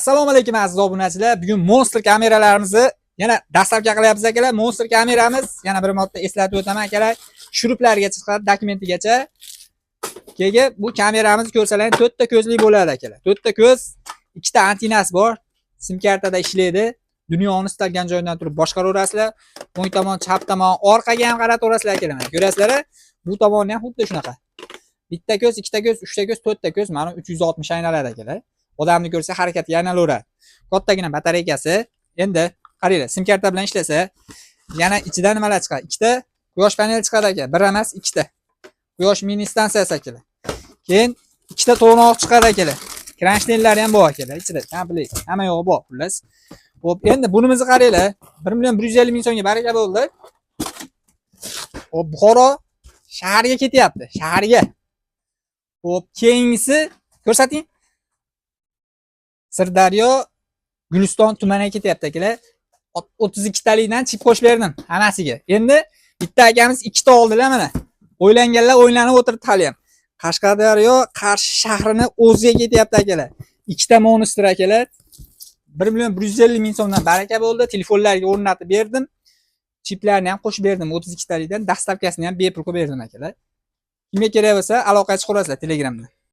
Assalomu alaykum, aziz obunachilar. Bugun Monster kameralarimizni yana доставка qilyapmiz, akalar. Monster kameramiz, yana bir marta eslatib o'taman, akalar. Shuruplarga chiqadi, dokumentigacha. Keyin bu kameramizni ko'rsalar, to'rtta ko'zli bo'ladi, akalar. To'rtta ko'z, ikkita antenasi bor. Sim kartada ishlaydi. Dunyoni istalgan joyidan turib boshqaraverasizlar. O'ng tomon, chap tomon, orqaga ham qarataverasizlar, akalar. Mana ko'rasizlar, bu tomonni ham xuddi shunaqa. Bitta ko'z, ikkita ko'z, uchta ko'z, to'rtta ko'z, mana 360 aylanadi, akalar. Odamni ko'rsa, harakatga aylanaveradı. Kattagina batareykasi. Endi qaranglar, sim karta bilan ishlasa, yana ichidan nimalar chiqadi? Ikkita quyosh paneli chiqadi aka, bir emas, ikkita. Quyosh mini stansiyasi, akalar. Keyin ikkita to'g'noq chiqadi, akalar. Kronshteynlari ham bor, akalar, ichida, komplekt. Hamma yog'i bor, xullas. Xo'p, endi bunimizni qaranglar. 1 million 150 ming so'mga baraka bo'ldi. Xo'p, Buxoro shaharga ketyapti, shaharga. Xo'p, keyingisi ko'rsating. Sirdaryo Guliston tumaniga ketyapti, akalar. 32 talikdan chip qo'shib berdim hammasiga. Endi bitta akamiz ikkita oldilar mana. O'ylanganlar o'ylanib o'tiribdi hali ham. Qashqadaryo Qarshi shahrini o'ziga ketyapti, akalar. Ikkita Monster, akalar. 1 million 150 ming so'mdan baraka bo'ldi. Telefonlarga o'rnatib berdim. Chiplarni ham qo'shib berdim 32 talikdan, доставка sini ham bepul qilib berdim, akalar. Kimga kerak bo'lsa, aloqaga chiqaverasizlar Telegramda.